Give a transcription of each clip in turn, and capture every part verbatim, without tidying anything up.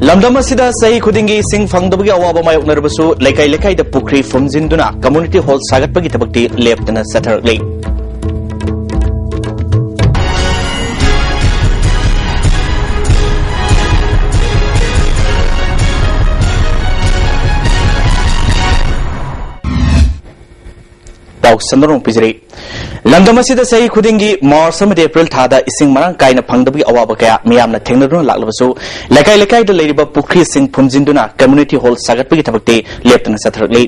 ꯂꯝꯗꯝ ꯑꯁꯤꯗ ꯆꯍꯤ ꯈꯨꯗꯤꯡꯒꯤ ꯏꯁꯤꯡ ꯐꯪꯗꯕꯒꯤ ꯑꯋꯥꯕ ꯃꯥꯌꯣꯛꯅꯔꯕꯁꯨ, ꯂꯩꯀꯥꯏ ꯂꯩꯀꯥꯏꯗ ꯄꯨꯈ꯭ꯔꯤ ꯐꯨꯝꯖꯤꯟꯗꯨꯅ community hall ꯁꯥꯒꯠꯄꯒꯤ ꯊꯕꯛꯇꯤ ꯂꯦꯞꯇꯅ ꯆꯠꯊꯔꯛꯂꯤ꯫ ꯄꯥꯎ ꯁꯟꯗꯣꯛꯅ ꯄꯤꯖꯔꯤ꯫ ꯂꯝꯗꯝ ꯑꯁꯤꯗ ꯆꯍꯤ ꯈꯨꯗꯤꯡꯒꯤ ꯃꯥꯔꯆ ꯑꯃꯗꯤ ꯑꯦꯄ꯭ꯔꯤꯜ ꯊꯥꯗ ꯏꯁꯤꯡ ꯃꯔꯥꯡ ꯀꯥꯏꯅ ꯐꯪꯗꯕꯒꯤ ꯑꯋꯥꯕ ꯀꯌꯥ ꯃꯤꯌꯥꯝꯅ ꯊꯦꯡꯅꯗꯨꯅ ꯂꯥꯛꯂꯕꯁꯨ, ꯂꯩꯀꯥꯏ ꯂꯩꯀꯥꯏꯗ ꯂꯩꯔꯤꯕ ꯄꯨꯈ꯭ꯔꯤꯁꯤꯡ ꯐꯨꯝꯖꯤꯟꯗꯨꯅ community hall ꯁꯥꯒꯠꯄꯒꯤ ꯊꯕꯛꯇꯤ ꯂꯦꯞꯇꯅ ꯆꯠꯊꯔꯛꯂꯤ꯫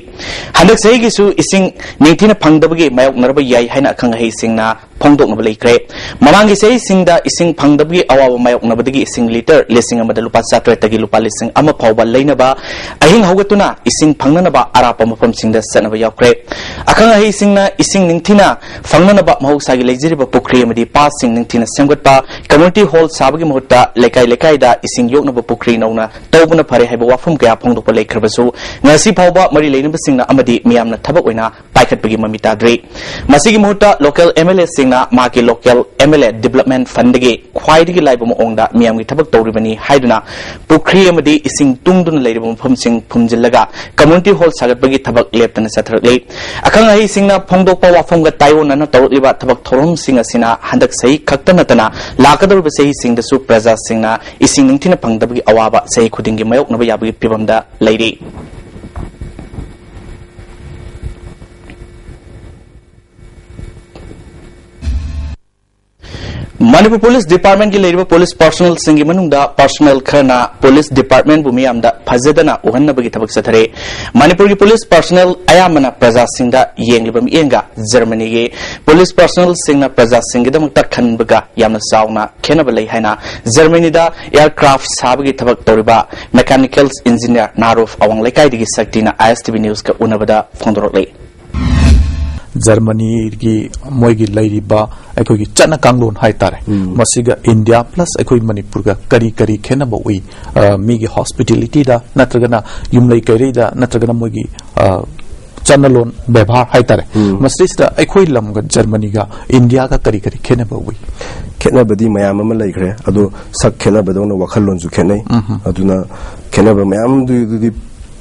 ꯍꯟꯗꯛ ꯆꯍꯤꯒꯤꯁꯨ ꯏꯁꯤꯡ ꯅꯤꯡꯊꯤꯅ ꯐꯪꯗꯕꯒꯤ ꯃꯥꯌꯣꯛꯅꯔꯕ ꯌꯥꯏ ꯍꯥꯏꯅ ꯑꯈꯪ ꯑꯍꯩꯁꯤꯡꯅ ꯐꯣꯡꯗꯣꯛꯅꯕ ꯂꯩꯈ꯭ꯔꯦ꯫ ꯃꯃꯥꯡꯒꯤ ꯆꯍꯤꯁꯤꯡꯗ ꯏꯁꯤꯡ ꯐꯪꯗꯕꯒꯤ ꯑꯋꯥꯕ ꯃꯥꯌꯣꯛꯅꯕꯗꯒꯤ ꯏꯁꯤꯡ ꯂꯤꯇꯔ ꯂꯤꯁꯤꯡ ꯑꯃꯗ ꯂꯨꯄꯥ ꯆꯥꯇ꯭ꯔꯦꯠꯇꯒꯤ ꯂꯨꯄꯥ ꯂꯤꯁꯤꯡ ꯑꯃ ꯐꯥꯎꯕ ꯂꯩꯅꯕ ꯑꯍꯤꯡ ꯍꯧꯒꯠꯇꯨꯅ ꯏꯁꯤꯡ ꯐꯪꯅꯅꯕ ꯑꯔꯥꯞꯄ ꯃꯐꯝꯁꯤꯡꯗ ꯆꯠꯅꯕ ꯌꯥꯎꯈ꯭ꯔꯦ꯫ ꯑꯈꯪ ꯑꯍꯩꯁꯤꯡꯅ ꯏꯁꯤꯡ ꯅꯤꯡꯊꯤꯅ ꯐꯪꯅꯅꯕ ꯃꯍꯧꯁꯥꯒꯤ ꯂꯩꯖꯔꯤꯕ ꯄꯨꯈ꯭ꯔꯤ ꯑꯃꯗꯤ ꯄꯥꯠꯁꯤꯡ ꯅꯤꯡꯊꯤꯅ ꯁꯦꯝꯒꯠꯄ, community hall ꯁꯥꯕꯒꯤ ꯃꯍꯨꯠꯇ ꯂꯩꯀꯥꯏ ꯂꯩꯀꯥꯏꯗ ꯏꯁꯤꯡ ꯌꯣꯛꯅꯕ ꯄꯨꯈ꯭ꯔꯤ ꯅꯧꯅ ꯇꯧꯕꯅ ꯐꯔꯦ ꯍꯥꯏꯕ ꯋꯥꯐꯝ ꯀꯌꯥ ꯐꯣꯡꯗꯣꯛꯄ ꯂꯩꯈ꯭ꯔꯕꯁꯨ, ꯉꯁꯤ ꯐꯥꯎꯕ ꯃꯔꯤ ꯂꯩꯅꯕꯁꯤꯡꯅ ꯑꯃꯗꯤ ꯃꯤꯌꯥꯝꯅ ꯊꯕꯛ ꯑꯣꯏꯅ ꯄꯥꯏꯈꯠꯄꯒꯤ ꯃꯃꯤ ꯇꯥꯗ꯭ꯔꯤ꯫ ꯃꯁꯤꯒꯤ ꯃꯍꯨꯠꯇ local MLAꯁꯤꯡꯅ ꯃꯍꯥꯛꯀꯤ local MLA development fundꯗꯒꯤ ꯈ꯭ꯋꯥꯏꯗꯒꯤ ꯂꯥꯏꯕ ꯃꯑꯣꯡꯗ ꯃꯤꯌꯥꯝꯒꯤ ꯊꯕꯛ ꯇꯧꯔꯤꯕꯅꯤ ꯍꯥꯏꯗꯨꯅ ꯄꯨꯈ꯭ꯔꯤ ꯑꯃꯗꯤ ꯏꯁꯤꯡ ꯇꯨꯡꯗꯨꯅ ꯂꯩꯔꯤꯕ ꯃꯐꯝꯁꯤꯡ ꯐꯨꯝꯖꯤꯜꯂꯒ community hall ꯁꯥꯒꯠꯄꯒꯤ ꯊꯕꯛ ꯂꯦꯞꯇꯅ ꯆꯠꯊꯔꯛꯂꯤ꯫ ꯑꯈꯪ ꯑꯍꯩꯁꯤꯡꯅ ꯐꯣꯡꯗꯣꯛꯄ ꯋꯥꯐꯝꯒ ꯇꯥꯏꯑꯣꯟꯅꯅ ꯇꯧꯔꯛꯂꯤꯕ ꯊꯕꯛ ꯊꯧꯔꯝꯁꯤꯡ ꯑꯁꯤꯅ ꯍꯟꯗꯛ ꯆꯍꯤ ꯈꯛꯇ ꯅꯠꯇꯅ ꯂꯥꯛꯀꯗꯧꯔꯤꯕ ꯆꯍꯤꯁꯤꯡꯗꯁꯨ ꯄ꯭ꯔꯖꯥꯁꯤꯡꯅ ꯏꯁꯤꯡ ꯅꯤꯡꯊꯤꯅ ꯐꯪꯗꯕꯒꯤ ꯑꯋꯥꯕ ꯆꯍꯤ ꯈꯨꯗꯤꯡꯒꯤ ꯃꯥꯌꯣꯛꯅꯕ ꯌꯥꯕꯒꯤ ꯐꯤꯕꯝꯗ ꯂꯩꯔꯤ꯫ ꯃꯅꯤꯄꯨꯔ ꯄꯨꯂꯤꯁ ꯗꯤꯄꯥꯔꯠꯃꯦꯟꯒꯤ ꯂꯩꯔꯤꯕ ꯄꯨꯂꯤꯁ ꯄꯥꯔꯁꯣꯅꯦꯜꯁꯤꯡꯒꯤ ꯃꯅꯨꯡꯗ ꯄꯥꯔꯁꯣꯅꯦꯜ ꯈꯔꯅ ꯄꯨꯂꯤꯁ ꯗꯤꯄꯥꯔꯠꯃꯦꯟꯕꯨ ꯃꯤꯌꯥꯝꯗ ꯐꯖꯗꯅ ꯎꯍꯟꯅꯕꯒꯤ ꯊꯕꯛ ꯆꯠꯊꯔꯦ꯫ ꯃꯅꯤꯄꯨꯔꯒꯤ ꯄꯨꯂꯤꯁ ꯄꯥꯔꯁꯣꯅꯦꯜ ꯑꯌꯥꯝꯕꯅ ꯄ꯭ꯔꯖꯥꯁꯤꯡꯗ ꯌꯦꯡꯂꯤꯕ ꯃꯤꯠꯌꯦꯡꯒ ꯖꯔꯃꯅꯤꯒꯤ ꯄꯨꯂꯤꯁ ꯄꯥꯔꯁꯣꯅꯦꯜꯁꯤꯡꯅ ꯄ꯭ꯔꯖꯥꯁꯤꯡꯒꯤꯗꯃꯛꯇ ꯈꯟꯕꯒ ꯌꯥꯝꯅ ꯆꯥꯎꯅ ꯈꯦꯠꯅꯕ ꯂꯩ ꯍꯥꯏꯅ ꯖꯔꯃꯅꯤꯗ ꯑꯦꯌꯔꯀ꯭ꯔꯥꯐ ꯁꯥꯕꯒꯤ ꯊꯕꯛ ꯇꯧꯔꯤꯕ ꯃꯦꯀꯥꯅꯤꯀꯦꯜ ꯏꯟꯖꯤꯅꯤꯌꯥꯔ ꯅꯥꯔꯨꯐ ꯑꯋꯥꯡ ꯂꯩꯀꯥꯏꯗꯒꯤ ꯁꯛꯇꯤꯅ ISTV Newsꯀ ꯎꯅꯕꯗ ꯐꯣꯡꯗꯣꯔꯛꯂꯤ꯫ ꯖꯔꯃꯅꯤꯒꯤ ꯃꯣꯏꯒꯤ ꯂꯩꯔꯤꯕ ꯑꯩꯈꯣꯏꯒꯤ ꯆꯠꯅ ꯀꯥꯡꯂꯣꯟ ꯍꯥꯏꯇꯥꯔꯦ, ꯎꯝ꯫ ꯃꯁꯤꯒ ꯏꯟꯗꯤꯌꯥ plus ꯑꯩꯈꯣꯏ ꯃꯅꯤꯄꯨꯔꯒ ꯀꯔꯤ ꯀꯔꯤ ꯈꯦꯠꯅꯕ ꯎꯏ? ꯑ, ꯃꯤꯒꯤ ꯍꯣꯁꯄꯤꯇꯦꯂꯤꯇꯤꯗ ꯅꯠꯇ꯭ꯔꯒꯅ ꯌꯨꯝꯂꯩ ꯀꯩꯔꯩꯗ ꯅꯠꯇ꯭ꯔꯒꯅ ꯃꯣꯏꯒꯤ, ꯑ, ꯆꯠꯅꯂꯣꯟ ꯕꯦꯕꯥꯔ ꯍꯥꯏꯇꯥꯔꯦ, ꯎꯝ꯫ ꯃꯁꯤꯗꯩꯁꯤꯗ ꯑꯩꯈꯣꯏ ꯂꯝꯒ ꯖꯔꯃꯅꯤꯒ ꯏꯟꯗꯤꯌꯥꯒ ꯀꯔꯤ ꯀꯔꯤ ꯈꯦꯠꯅꯕ ꯎꯏ? ꯈꯦꯠꯅꯕꯗꯤ ꯃꯌꯥꯝ ꯑꯃ ꯂꯩꯈ꯭ꯔꯦ꯫ ꯑꯗꯣ ꯁꯛ ꯈꯦꯠꯅꯕꯗꯧꯅ ꯋꯥꯈꯜꯂꯣꯟꯁꯨ ꯈꯦꯠꯅꯩ꯫ ꯑꯗꯨꯅ ꯈꯦꯠꯅꯕ ꯃꯌꯥꯝꯗꯨꯗꯤ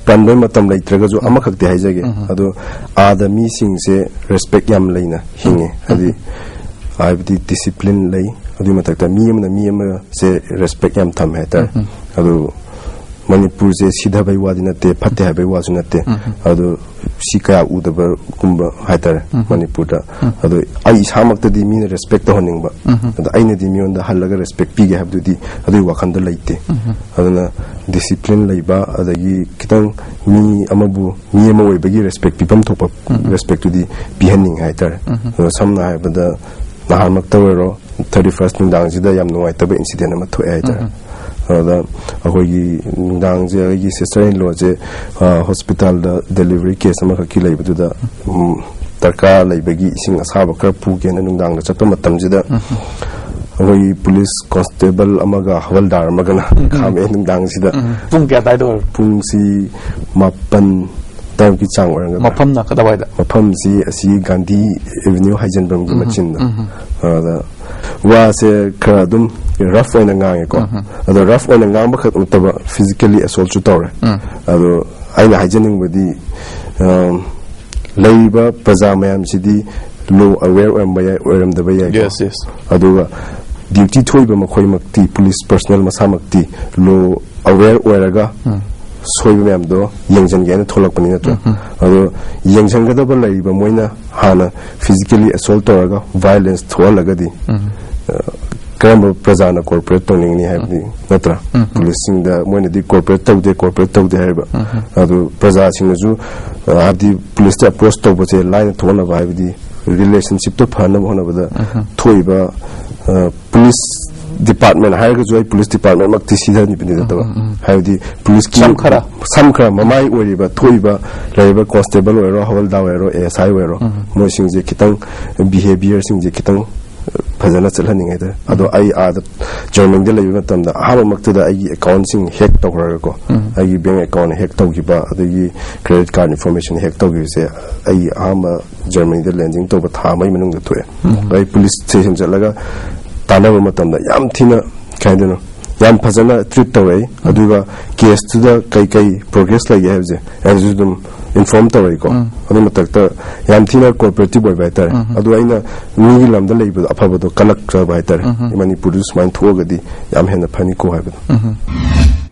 ꯄꯟꯕꯩ ꯃꯇꯝ ꯂꯩꯇ꯭ꯔꯒꯁꯨ ꯑꯃꯈꯛꯇꯤ ꯍꯥꯏꯖꯒꯦ꯫ ꯑꯗꯣ ꯑꯥꯗ ꯃꯤꯁꯤꯡꯁꯦ ꯔꯦꯁꯄꯦꯛ ꯌꯥꯝ ꯂꯩꯅ ꯍꯤꯡꯉꯦ꯫ ꯍꯥꯏꯗꯤ, ꯍꯥꯏꯕꯗꯤ ꯗꯤꯁꯤꯄ꯭ꯂꯤꯟ ꯂꯩ꯫ ꯑꯗꯨꯒꯤ ꯃꯊꯛꯇ ꯃꯤ ꯑꯃꯅ ꯃꯤ ꯑꯃꯁꯦ ꯔꯦꯁꯄꯦꯛ ꯌꯥꯝ ꯊꯝꯃꯦ ꯍꯥꯏꯇꯥꯔꯦ꯫ ꯑꯗꯣ ꯃꯅꯤꯄꯨꯔꯁꯦ ꯁꯤꯊꯕꯩ ꯋꯥꯗꯤ ꯅꯠꯇꯦ, ꯐꯠꯇꯦ ꯍꯥꯏꯕꯩ ꯋꯥꯁꯨ ꯅꯠꯇꯦ꯫ ꯑꯗꯣ ꯁꯤ ꯀꯌꯥ ꯎꯗꯕꯒꯨꯝꯕ ꯍꯥꯏꯇꯥꯔꯦ ꯃꯅꯤꯄꯨꯔꯗ꯫ ꯑꯗꯣ ꯑꯩ ꯏꯁꯥꯃꯛꯇꯗꯤ ꯃꯤꯅ ꯔꯦꯁꯄꯦꯛ ꯇꯧꯍꯟꯅꯤꯡꯕ꯫ ꯑꯗꯣ ꯑꯩꯅꯗꯤ ꯃꯤꯉꯣꯟꯗ ꯍꯜꯂꯒ ꯔꯦꯁꯄꯦꯛ ꯄꯤꯒꯦ ꯍꯥꯏꯕꯗꯨꯗꯤ ꯑꯗꯨꯒꯤ ꯋꯥꯈꯜꯗ ꯂꯩꯇꯦ꯫ ꯑꯗꯨꯅ ꯗꯤꯁꯤꯄ꯭ꯂꯤꯟ ꯂꯩꯕ, ꯑꯗꯒꯤ ꯈꯤꯇꯪ ꯃꯤ ꯑꯃꯕꯨ ꯃꯤ ꯑꯃ ꯑꯣꯏꯕꯒꯤ ꯔꯦꯁꯄꯦꯛ ꯄꯤꯐꯝ ꯊꯣꯛꯄ ꯔꯦꯁꯄꯦꯛꯇꯨꯗꯤ ꯄꯤꯍꯟꯅꯤꯡꯉꯦ ꯍꯥꯏꯇꯥꯔꯦ꯫ ꯑꯗꯣ ꯁꯝꯅ ꯍꯥꯏꯔꯕꯗ ꯅꯍꯥꯟꯃꯛꯇ ꯑꯣꯏꯔꯣ, ꯊꯥꯔꯇꯤ ꯐꯥꯔꯁ ꯅꯨꯡꯗꯥꯡꯁꯤꯗ ꯌꯥꯝ ꯅꯨꯡꯉꯥꯏꯇꯕ ꯏꯟꯁꯤꯗꯦꯟ ꯑꯃ ꯊꯣꯛꯑꯦ ꯍꯥꯏꯇꯥꯔꯦ꯫ ꯑꯗꯨꯗ ꯑꯩꯈꯣꯏꯒꯤ ꯅꯨꯡꯗꯥꯡꯁꯦ ꯑꯩꯒꯤ ꯁꯤꯁꯇꯔ ꯏꯟ ꯂꯣꯁꯦ ꯍꯣꯁꯄꯤꯇꯥꯜꯗ ꯗꯦꯂꯤꯚꯔꯤ ꯀꯦꯁ ꯑꯃꯈꯛꯀꯤ ꯂꯩꯕꯗꯨꯗ ꯎꯝ, ꯗꯔꯀꯥꯔ ꯂꯩꯕꯒꯤ ꯏꯁꯤꯡ ꯑꯁꯥꯕ ꯈꯔ ꯄꯨꯒꯦꯅ ꯅꯨꯡꯗꯥꯡꯗ ꯆꯠꯄ ꯃꯇꯝꯁꯤꯗ ꯑꯩꯈꯣꯏꯒꯤ ꯄꯨꯂꯤꯁ ꯀꯣꯟꯁꯇꯦꯕꯜ ꯑꯃꯒ ꯍꯋꯜꯗꯥꯔ ꯑꯃꯒꯅ ꯈꯥꯝꯃꯛꯑꯦ ꯅꯨꯡꯗꯥꯡꯁꯤꯗ꯫ ꯄꯨꯡ ꯀꯌꯥ ꯑꯗꯥꯏꯗ ꯑꯣꯏꯕ? ꯄꯨꯡꯁꯤ ꯃꯥꯄꯟ ꯇꯔꯨꯛꯀꯤ ꯆꯥꯡ ꯑꯣꯏꯔꯝꯒꯗ꯭ꯔꯥ꯫ ꯃꯐꯝꯅ ꯀꯗꯥꯏꯋꯥꯏꯗ? ꯃꯐꯝꯁꯤ ꯑꯁꯤ ꯒꯥꯟꯙꯤ ꯑꯦꯚꯦꯅ꯭ꯌꯨ ꯍꯥꯏꯖꯟꯐꯝꯒꯤ ꯃꯆꯤꯟꯗ꯫ ꯑꯗ ꯋꯥꯁꯦ ꯈꯔ ꯑꯗꯨꯝ ꯔꯐ ꯑꯣꯏꯅ ꯉꯥꯡꯉꯦꯀꯣ꯫ ꯑꯗꯣ ꯔꯐ ꯑꯣꯏꯅ ꯉꯥꯡꯕ ꯈꯛ ꯅꯠꯇꯕ ꯐꯤꯖꯤꯀꯦꯜꯂꯤ ꯑꯦꯁꯣꯜꯠꯁꯨ ꯇꯧꯔꯦ꯫ ꯑꯗꯣ ꯑꯩꯅ ꯍꯥꯏꯖꯅꯤꯡꯕꯗꯤ, ꯑꯝ, ꯂꯩꯔꯤꯕ ꯄ꯭ꯔꯖꯥ ꯃꯌꯥꯝꯁꯤꯗꯤ ꯂꯣ ꯑꯋꯦꯌꯔ ꯑꯣꯏꯔꯝꯕ ꯌꯥꯏ, ꯑꯣꯏꯔꯝꯗꯕ ꯌꯥꯏꯀꯣ꯫ Yes, yes. ꯑꯗꯨꯒ ꯗ꯭ꯌꯨꯇꯤ ꯊꯣꯛꯏꯕ ꯃꯈꯣꯏꯃꯛꯇꯤ, ꯄꯨꯂꯤꯁ ꯄꯔꯁꯅꯦꯜ ꯃꯁꯥꯃꯛꯇꯤ ꯂꯣ ꯑꯋꯦꯌꯔ ꯑꯣꯏꯔꯒ ꯁꯣꯏꯕ ꯃꯌꯥꯝꯗꯣ ꯌꯦꯡꯁꯤꯟꯒꯦ ꯍꯥꯏꯅ ꯊꯣꯛꯂꯛꯄꯅꯤ ꯅꯠꯇ꯭ꯔꯣ? ꯑꯗꯣ ꯌꯦꯡꯁꯤꯟꯒꯗꯕ ꯂꯩꯔꯤꯕ ꯃꯣꯏꯅ ꯍꯥꯟꯅ ꯐꯤꯖꯤꯀꯦꯜꯂꯤ ꯑꯦꯁꯣꯜꯠ ꯇꯧꯔꯒ ꯚꯥꯏꯑꯣꯂꯦꯟꯁ ꯊꯣꯛꯍꯜꯂꯒꯗꯤ, ꯑ, ꯀꯔꯝꯕ ꯄ꯭ꯔꯖꯥꯅ ꯀꯣꯑꯣꯄꯔꯦꯠ ꯇꯧꯅꯤꯡꯒꯅꯤ ꯍꯥꯏꯕꯗꯤ, ꯅꯠꯇ꯭ꯔꯥ? ꯄꯨꯂꯤꯁꯁꯤꯡꯗ ꯃꯣꯏꯅꯗꯤ ꯀꯣꯑꯣꯄꯔꯦꯠ ꯇꯧꯗꯦ, ꯀꯣꯑꯣꯄꯔꯦꯠ ꯇꯧꯗꯦ ꯍꯥꯏꯔꯤꯕ꯫ ꯑꯗꯨ ꯄ꯭ꯔꯖꯥꯁꯤꯡꯅꯁꯨ, ꯑ, ꯍꯥꯏꯕꯗꯤ ꯄꯨꯂꯤꯁꯇ ꯑꯦꯄ꯭ꯔꯣꯁ ꯇꯧꯕꯁꯦ ꯂꯥꯏꯅ ꯊꯣꯛꯅꯕ, ꯍꯥꯏꯕꯗꯤ ꯔꯤꯂꯦꯁꯟꯁꯤꯞꯇꯣ ꯐꯅꯕ ꯍꯣꯠꯅꯕꯗ ꯊꯣꯛꯏꯕ, ꯑ, ꯄꯨꯂꯤꯁ ꯗꯤꯄꯥꯔꯠꯃꯦꯟ ꯍꯥꯏꯔꯒꯁꯨ ꯑꯩ ꯄꯨꯂꯤꯁ ꯗꯤꯄꯥꯔꯠꯃꯦꯟꯃꯛꯇꯤ ꯁꯤꯊꯍꯟꯕꯗꯤ ꯅꯠꯇꯕ, ꯍꯥꯏꯕꯗꯤ ꯄꯨꯂꯤꯁꯀꯤ ꯁꯝ ꯈꯔ꯫ ꯁꯝ ꯈꯔ ꯃꯃꯥꯏ ꯑꯣꯏꯔꯤꯕ, ꯊꯣꯛꯏꯕ, ꯂꯩꯔꯤꯕ ꯀꯣꯟꯁꯇꯦꯕꯜ ꯑꯣꯏꯔꯣ, ꯍꯋꯜꯗꯥꯔ ꯑꯣꯏꯔꯣ, ꯑꯦ ꯑꯦꯁ ꯑꯥꯏ ꯑꯣꯏꯔꯣ, ꯃꯣꯏꯁꯤꯡꯁꯦ ꯈꯤꯇꯪ, ꯕꯤꯍꯦꯕꯤꯌꯔꯁꯤꯡꯁꯦ ꯈꯤꯇꯪ ꯐꯖꯅ ꯆꯠꯍꯟꯅꯤꯡꯉꯦ ꯍꯥꯏꯇꯥꯔꯦ꯫ ꯑꯗꯣ ꯑꯩ ꯑꯥꯗ ꯖꯔꯃꯅꯤꯗ ꯂꯩꯕ ꯃꯇꯝꯗ ꯑꯍꯥꯟꯕꯃꯛꯇꯗ ꯑꯩꯒꯤ ꯑꯦꯀꯥꯎꯟꯁꯤꯡ ꯍꯦꯛ ꯇꯧꯈ꯭ꯔꯒꯀꯣ, ꯑꯩꯒꯤ ꯕꯦꯡ ꯑꯦꯀꯥꯎꯟ ꯍꯦꯛ ꯇꯧꯈꯤꯕ, ꯑꯗꯒꯤ ꯀ꯭ꯔꯦꯗꯤꯠ ꯀꯥꯔꯗ ꯏꯟꯐꯣꯔꯃꯦꯁꯟ ꯍꯦꯛ ꯇꯧꯈꯤꯕꯁꯦ ꯑꯩ ꯑꯍꯥꯟꯕ ꯖꯔꯃꯅꯤꯗ ꯂꯦꯟꯗꯤꯡ ꯇꯧꯕ ꯊꯥ ꯑꯃꯒꯤ ꯃꯅꯨꯡꯗ ꯊꯣꯛꯑꯦ꯫ ꯑꯗꯣ ꯑꯩ ꯄꯨꯂꯤꯁ ꯁ꯭ꯇꯦꯁꯟ ꯆꯠꯂꯒ ꯇꯥꯟꯅꯕ ꯃꯇꯝꯗ ꯌꯥꯝ ꯊꯤꯅ, ꯀꯩ ꯍꯥꯏꯗꯣꯏꯅꯣ, ꯌꯥꯝ ꯐꯖꯅ ꯇ꯭ꯔꯤꯠ ꯇꯧꯔꯛꯏ꯫ ꯑꯗꯨꯒ ꯀꯦꯁꯇꯨꯗ ꯀꯩ ꯀꯩ ꯄ꯭ꯔꯣꯒ꯭ꯔꯦꯁ ꯂꯩꯒꯦ ꯍꯥꯏꯕꯁꯦ ꯑꯩꯅꯁꯨ ꯑꯗꯨꯝ ꯏꯟꯐꯣꯔꯝ ꯇꯧꯔꯛꯏꯀꯣ꯫ ꯑꯗꯨ ꯃꯊꯛꯇ ꯌꯥꯝ ꯊꯤꯅ ꯀꯣꯑꯣꯄꯔꯦꯇꯤꯚ ꯑꯣꯏꯕ ꯍꯥꯏꯇꯥꯔꯦ꯫ ꯑꯗꯨ ꯑꯩꯅ ꯃꯤꯒꯤ ꯂꯝꯗ ꯂꯩꯕꯗꯣ ꯑꯐꯕꯗꯣ ꯀꯜꯂꯛꯇ꯭ꯔꯕ ꯍꯥꯏꯇꯥꯔꯦ꯫ ꯃꯅꯤꯄꯨꯔꯗꯁꯨ ꯁꯨꯃꯥꯏꯅ ꯊꯣꯛꯑꯒꯗꯤ ꯌꯥꯝ ꯍꯦꯟꯅ ꯐꯅꯤꯀꯣ ꯍꯥꯏꯕꯗꯣ꯫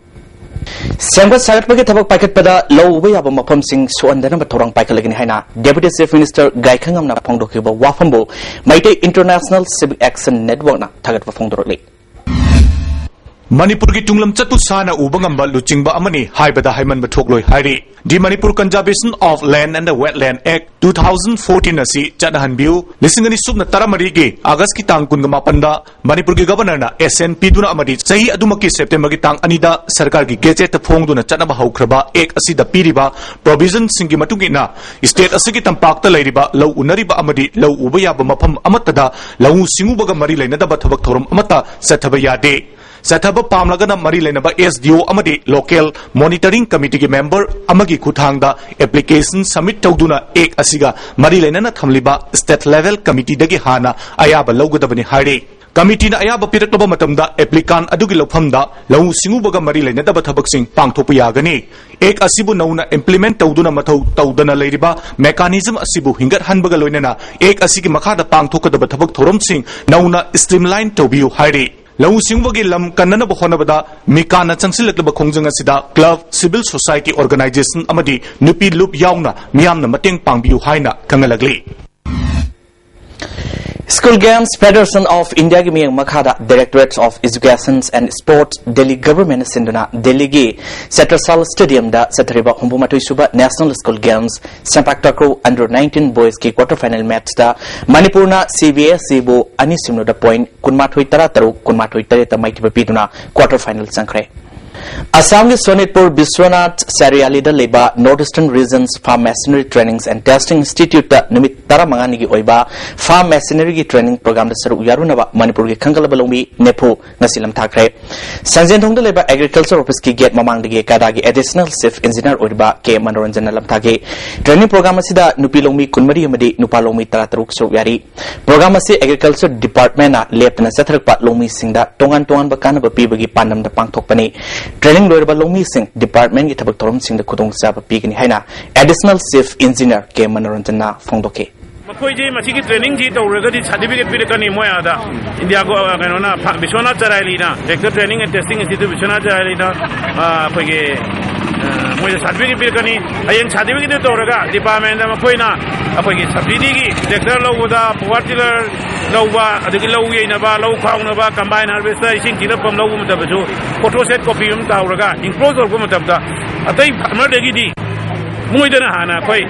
ꯁꯦꯝꯒꯠ ꯁꯥꯒꯠꯄꯒꯤ ꯊꯕꯛ ꯄꯥꯏꯈꯠꯄꯗ ꯂꯧ ꯎꯕ ꯌꯥꯕ ꯃꯐꯝꯁꯤꯡ ꯁꯣꯛꯍꯟꯗꯅꯕ ꯊꯧꯔꯥꯡ ꯄꯥꯏꯈꯠꯂꯒꯅꯤ ꯍꯥꯏꯅ Deputy Chief Minister ꯒꯥꯏꯈꯪꯉꯝꯅ ꯐꯣꯡꯗꯣꯛꯈꯤꯕ ꯋꯥꯐꯝꯕꯨ Meitei International Civic Action Networkꯅ ꯊꯥꯒꯠꯄ ꯐꯣꯡꯗꯣꯔꯛꯂꯤ꯫ ꯃꯅꯤꯄꯨꯔꯒꯤ ꯇꯨꯡꯂꯝꯆꯠꯄꯨ ꯁꯥꯟꯅ ꯎꯕ ꯉꯝꯕ ꯂꯨꯆꯤꯡꯕ ꯑꯃꯅꯤ ꯍꯥꯏꯕꯗ ꯍꯥꯏꯃꯟꯕ ꯊꯣꯛꯂꯣꯏ ꯍꯥꯏꯔꯤ꯫ The Manipur Conservation of Land and Wetland Act two thousand fourteen ꯑꯁꯤ ꯆꯠꯅꯍꯟꯕꯤꯌꯨ꯫ ꯂꯤꯁꯤꯡ ꯑꯅꯤ ꯁꯨꯞꯅ ꯇꯔꯥꯃꯔꯤꯒꯤ ꯑꯥꯒꯁꯀꯤ ꯇꯥꯡ ꯀꯨꯟꯒ ꯃꯥꯄꯟꯗ ꯃꯅꯤꯄꯨꯔꯒꯤ ꯒꯕꯔꯅꯔꯅ ꯑꯦꯁ ꯑꯦꯟ ꯄꯤꯗꯨꯅ ꯑꯃꯗꯤ ꯆꯍꯤ ꯑꯗꯨꯃꯛꯀꯤ ꯁꯦꯞꯇꯦꯝꯕꯔꯒꯤ ꯇꯥꯡ ꯑꯅꯤꯗ ꯁꯔꯀꯥꯔꯒꯤ ꯒꯦꯖꯦꯠꯇ ꯐꯣꯡꯗꯨꯅ ꯆꯠꯅꯕ ꯍꯧꯈ꯭ꯔꯕ ꯑꯦꯛ ꯑꯁꯤꯗ ꯄꯤꯔꯤꯕ ꯄ꯭ꯔꯣꯚꯤꯖꯟꯁꯤꯡꯒꯤ ꯃꯇꯨꯡ ꯏꯟꯅ ꯁ꯭ꯇꯦꯠ ꯑꯁꯤꯒꯤ ꯇꯝꯄꯥꯛꯇ ꯂꯩꯔꯤꯕ ꯂꯧ ꯎꯅꯔꯤꯕ ꯑꯃꯗꯤ ꯂꯧ ꯎꯕ ꯌꯥꯕ ꯃꯐꯝ ꯑꯃꯠꯇꯗ ꯂꯧꯎ ꯁꯤꯡꯎꯕꯒ ꯃꯔꯤ ꯂꯩꯅꯗꯕ ꯊꯕꯛ ꯊꯧꯔꯝ ꯑꯃꯠꯇ ꯆꯠꯊꯕ ꯌꯥꯗꯦ꯫ ꯆꯠꯊꯕ ꯄꯥꯝꯂꯒꯅ ꯃꯔꯤ ꯂꯩꯅꯕ ꯑꯦꯁ ꯗꯤ ꯑꯣ ꯑꯃꯗꯤ ꯂꯣꯀꯦꯜ ꯃꯣꯅꯤꯇꯔꯤꯡ ꯀꯃꯤꯇꯤꯒꯤ ꯃꯦꯝꯕꯔ ꯑꯃꯒꯤ ꯈꯨꯠꯊꯥꯡꯗ ꯑꯦꯄ꯭ꯂꯤꯀꯦꯁꯟ ꯁꯕꯃꯤꯠ ꯇꯧꯗꯨꯅ ꯑꯦꯛ ꯑꯁꯤꯒ ꯃꯔꯤ ꯂꯩꯅꯅ ꯊꯝꯂꯤꯕ ꯁ꯭ꯇꯦꯠ ꯂꯦꯚꯦꯜ ꯀꯃꯤꯇꯤꯗꯒꯤ ꯍꯥꯟꯅ ꯑꯌꯥꯕ ꯂꯧꯒꯗꯕꯅꯤ ꯍꯥꯏꯔꯤ꯫ ꯀꯃꯤꯇꯤꯅ ꯑꯌꯥꯕ ꯄꯤꯔꯛꯂꯕ ꯃꯇꯝꯗ ꯑꯦꯄ꯭ꯂꯤꯀꯥꯟ ꯑꯗꯨꯒꯤ ꯂꯧꯐꯝꯗ ꯂꯧꯎ ꯁꯤꯡꯎꯕꯒ ꯃꯔꯤ ꯂꯩꯅꯗꯕ ꯊꯕꯛꯁꯤꯡ ꯄꯥꯡꯊꯣꯛꯄ ꯌꯥꯒꯅꯤ꯫ ꯑꯦꯛ ꯑꯁꯤꯕꯨ ꯅꯧꯅ ꯏꯝꯄ꯭ꯂꯤꯃꯦꯟꯠ ꯇꯧꯗꯨꯅ ꯃꯊꯧ ꯇꯧꯗꯅ ꯂꯩꯔꯤꯕ ꯃꯦꯀꯥꯅꯤꯖꯝ ꯑꯁꯤꯕꯨ ꯍꯤꯡꯒꯠꯍꯟꯕꯒ ꯂꯣꯏꯅꯅ ꯑꯦꯛ ꯑꯁꯤꯒꯤ ꯃꯈꯥꯗ ꯄꯥꯡꯊꯣꯛꯀꯗꯕ ꯊꯕꯛ ꯊꯧꯔꯝꯁꯤꯡ ꯅꯧꯅ ꯁ꯭ꯇ꯭ꯔꯤꯝꯂꯥꯏꯟ ꯇꯧꯕꯤꯌꯨ ꯍꯥꯏꯔꯤ꯫ ꯂꯧꯎ ꯁꯤꯡꯎꯕꯒꯤ ꯂꯝ ꯀꯟꯅꯅꯕ ꯍꯣꯠꯅꯕꯗ ꯃꯤꯀꯥꯅ ꯆꯪꯁꯤꯜꯂꯛꯂꯕ ꯈꯣꯡꯖꯪ ꯑꯁꯤꯗ ꯀ꯭ꯂꯕ, ꯁꯤꯚꯤꯜ ꯁꯣꯁꯥꯏꯇꯤ ꯑꯣꯔꯒꯅꯥꯏꯖꯦꯁꯟ ꯑꯃꯗꯤ ꯅꯨꯄꯤ ꯂꯨꯞ ꯌꯥꯎꯅ ꯃꯤꯌꯥꯝꯅ ꯃꯇꯦꯡ ꯄꯥꯡꯕꯤꯌꯨ ꯍꯥꯏꯅ ꯈꯪꯍꯜꯂꯛꯂꯤ꯫ School Games Federation of Indiaꯒꯤ ꯃꯤꯠꯌꯦꯡ ꯃꯈꯥꯗ Directorate of Education and Sports, Delhi Government ꯁꯤꯟꯗꯨꯅ ꯗꯦꯜꯂꯤꯒꯤ ꯆꯇ꯭ꯔꯁꯥꯜ ꯁ꯭ꯇꯦꯗꯤꯌꯝꯗ ꯆꯠꯊꯔꯤꯕ ꯍꯨꯝꯐꯨ ꯃꯥꯊꯣꯏ ꯁꯨꯕ National School Games Sepak Takraw Under nineteen Boysꯀꯤ quarter final matchꯇ ꯃꯅꯤꯄꯨꯔꯅ ꯁꯤ ꯕꯤ ꯑꯦꯁ ꯏꯕꯨ ꯑꯅꯤ ꯁꯤꯅꯣꯗ point ꯀꯨꯟꯃꯥꯊꯣꯏ ꯇꯔꯥ ꯇꯔꯨꯛ, ꯀꯨꯟꯃꯥꯊꯣꯏ ꯇꯔꯦꯠꯇ ꯃꯥꯏꯊꯤꯕ ꯄꯤꯗꯨꯅ quarter final ꯆꯪꯈ꯭ꯔꯦ꯫ ꯑꯁꯥꯝꯒꯤ ꯁꯣꯅꯤꯠꯄꯨꯔ ꯕꯤꯁ꯭ꯋꯅꯥꯊ ꯆꯥꯔꯤꯌꯥꯂꯤꯗ ꯂꯩꯕ North Eastern Regions Farm Machinery Trainings and Testing Institute ꯇ ꯅꯨꯃꯤꯠ ꯇꯔꯥꯃꯉꯥꯅꯤꯒꯤ ꯑꯣꯏꯕ farm machinery ꯒꯤ training program ꯗ ꯁꯔꯨꯛ ꯌꯥꯔꯨꯅꯕ ꯃꯅꯤꯄꯨꯔꯒꯤ ꯈꯟꯒꯠꯂꯕ ꯂꯧꯃꯤ ꯅꯤꯐꯨ ꯉꯁꯤ ꯂꯝꯊꯥꯈ꯭ꯔꯦ꯫ ꯁꯟꯖꯦꯟꯊꯣꯡꯗ ꯂꯩꯕ Agriculture Office ꯀꯤ gate ꯃꯃꯥꯡꯗꯒꯤ ꯀꯥꯗꯥꯒꯤ Additional Chief Engineer ꯑꯣꯏꯔꯤꯕ ꯀꯦ ꯃꯅꯣꯔꯟꯖꯟꯅ ꯂꯝꯊꯥꯈꯤ꯫ Training program ꯑꯁꯤꯗ ꯅꯨꯄꯤ ꯂꯧꯃꯤ ꯀꯨꯟꯃꯔꯤ ꯑꯃꯗꯤ ꯅꯨꯄꯥ ꯂꯧꯃꯤ ꯇꯔꯥꯇꯔꯨꯛ ꯁꯔꯨꯛ ꯌꯥꯔꯤ꯫ Program ꯑꯁꯤ Agriculture Department ꯅ ꯂꯦꯞꯇꯅ ꯆꯠꯊꯔꯛꯄ ꯂꯧꯃꯤꯁꯤꯡꯗ ꯇꯣꯉꯥꯟ ꯇꯣꯉꯥꯟꯕ ꯀꯥꯟꯅꯕ ꯄꯤꯕꯒꯤ ꯄꯥꯟꯗꯝꯗ ꯄꯥꯡꯊꯣꯛꯄꯅꯤ꯫ Training ꯂꯣꯏꯔꯕ ꯂꯧꯃꯤꯁꯤꯡ department ꯀꯤ ꯊꯕꯛ ꯊꯧꯔꯝꯁꯤꯡꯗ ꯈꯨꯗꯣꯡꯆꯥꯕ ꯄꯤꯒꯅꯤ ꯍꯥꯏꯅ Additional Chief Engineer ꯀꯦ ꯃꯅꯣꯔꯟꯖꯟꯅ ꯐꯣꯡꯗꯣꯛꯈꯤ꯫ ꯃꯈꯣꯏꯁꯤ ꯃꯁꯤꯒꯤ training ꯁꯤ ꯇꯧꯔꯒꯗꯤ certificate ꯄꯤꯔꯛꯀꯅꯤ ꯃꯣꯏ ꯑꯥꯗ꯫ ꯏꯟꯗꯤꯌꯥ ꯒꯣ-, ꯀꯩꯅꯣꯅ, ꯐ-, Vishwanath ꯆꯔꯥꯏꯂꯤꯅ, Director Training and Testing Institute Vishwanath ꯆꯔꯥꯏꯂꯤꯅ, ꯑ, ꯑꯩꯈꯣꯏꯒꯤ, ꯑ, ꯃꯣꯏꯗ certificate ꯄꯤꯔꯛꯀꯅꯤ꯫ ꯍꯌꯦꯡ certificate ꯇꯨ ꯇꯧꯔꯒ department ꯗ ꯃꯈꯣꯏꯅ ꯑꯩꯈꯣꯏꯒꯤ subsidy ꯒꯤ tractor ꯂꯧꯕꯗ, power tiller ꯂꯧꯕ, ꯑꯗꯒꯤ ꯂꯧ ꯌꯩꯅꯕ, ꯂꯧ ꯈꯥꯎꯅꯕ, combine harvester, ꯏꯁꯤꯡ ꯆꯤꯡꯅꯐꯝ ꯂꯧꯕ ꯃꯇꯝꯗꯁꯨ photo set copy ꯑꯃ ꯇꯧꯔꯒ enclose ꯇꯧꯔꯛꯄ ꯃꯇꯝꯗ ꯑꯇꯩ farmer ꯗꯒꯤꯗꯤ ꯃꯣꯏꯗꯅ ꯍꯥꯟꯅ ꯑꯩꯈꯣꯏ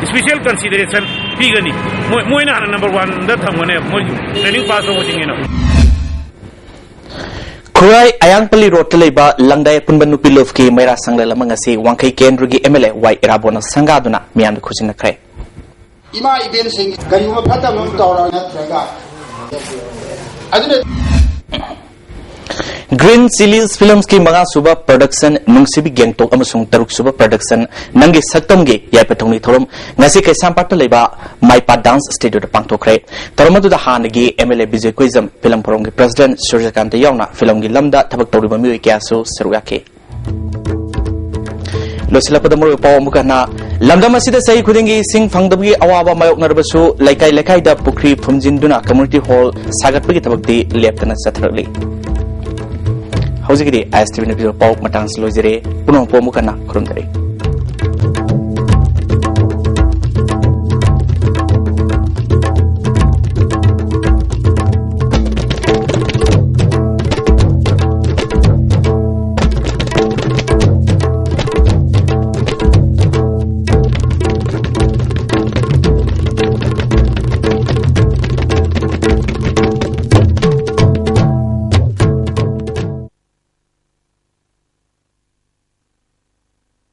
special consideration ꯄꯤꯒꯅꯤ꯫ ꯃꯣꯏ, ꯃꯣꯏꯅ ꯍꯥꯟꯅ number one ꯗ ꯊꯝꯒꯅꯦꯕ, ꯃꯣꯏ training pass ꯇꯧꯕꯁꯤꯡꯒꯤꯅ꯫ ꯈꯨꯔꯥꯏ ꯑꯌꯥꯡꯄꯜꯂꯤ ꯔꯣꯗꯇ ꯂꯩꯕ ꯂꯪꯗꯥꯏ ꯑꯄꯨꯟꯕ ꯅꯨꯄꯤ ꯂꯨꯞꯀꯤ ꯃꯩꯔꯥ ꯁꯪꯂꯦꯟ ꯑꯃ ꯉꯁꯤ ꯋꯥꯡꯈꯩ ꯀꯦꯟꯗ꯭ꯔꯒꯤ M L A ꯋꯥꯏ ꯏꯔꯥꯕꯣꯠꯅ ꯁꯪꯒꯥꯗꯨꯅ ꯃꯤꯌꯥꯝꯗ ꯈꯨꯠꯁꯤꯟꯅꯈ꯭ꯔꯦ꯫ ꯏꯃꯥ ꯏꯕꯦꯟꯁꯤꯡ, ꯀꯔꯤꯒꯨꯝꯕ ꯐꯠꯇꯕ ꯑꯃ ꯇꯧꯔ ꯅꯠꯇ꯭ꯔꯒ ꯑꯗꯨꯅ Green Chillies Films ꯀꯤ ꯃꯉꯥꯁꯨꯕ production ꯅꯨꯡꯁꯤꯕꯤ ꯒꯦꯡꯇꯣꯛ ꯑꯃꯁꯨꯡ ꯇꯔꯨꯛꯁꯨꯕ production ꯅꯪꯒꯤ ꯁꯛꯇꯝꯒꯤ ꯌꯥꯏꯐ ꯊꯧꯅꯤ ꯊꯧꯔꯝ ꯉꯁꯤ ꯀꯩꯁꯥꯝꯄꯥꯠꯇ ꯂꯩꯕ ꯃꯥꯏꯄꯥ dance studio ꯗ ꯄꯥꯡꯊꯣꯛꯈ꯭ꯔꯦ꯫ ꯊꯧꯔꯝ ꯑꯗꯨꯗ ꯍꯥꯟꯅꯒꯤ M L A Bijoy ꯀꯣꯏꯖꯝ, film forum ꯒꯤ president ꯁꯨꯔꯖꯀꯥꯟꯇ ꯌꯥꯎꯅ film ꯒꯤ ꯂꯝꯗ ꯊꯕꯛ ꯇꯧꯔꯤꯕ ꯃꯤꯑꯣꯏ ꯀꯌꯥꯁꯨ ꯁꯔꯨꯛ ꯌꯥꯈꯤ꯫ ꯂꯣꯏꯁꯤꯜꯂꯛꯄꯗ ꯃꯔꯨꯑꯣꯏꯕ ꯄꯥꯎ ꯑꯃꯨꯛ ꯍꯟꯅ, ꯂꯝꯗꯝ ꯑꯁꯤꯗ ꯆꯍꯤ ꯈꯨꯗꯤꯡꯒꯤ ꯏꯁꯤꯡ ꯐꯪꯗꯕꯒꯤ ꯑꯋꯥꯕ ꯃꯥꯌꯣꯛꯅꯔꯕꯁꯨ ꯂꯩꯀꯥꯏ ꯂꯩꯀꯥꯏꯗ ꯄꯨꯈ꯭ꯔꯤ ꯐꯨꯝꯖꯤꯟꯗꯨꯅ community hall ꯁꯥꯒꯠꯄꯒꯤ ꯊꯕꯛꯇꯤ ꯂꯦꯞꯇꯅ ꯆꯠꯊꯔꯛꯂꯤ꯫ ꯍꯧꯖꯤꯛꯀꯤꯗꯤ I S T V ꯅꯨꯄꯤꯒꯤ ꯄꯥꯎ ꯃꯇꯥꯡꯁꯤ ꯂꯣꯏꯖꯔꯦ꯫ ꯄꯨꯝꯅꯃꯛꯄꯨ ꯑꯃꯨꯛ ꯍꯟꯅ ꯈꯨꯔꯨꯝꯖꯔꯤ꯫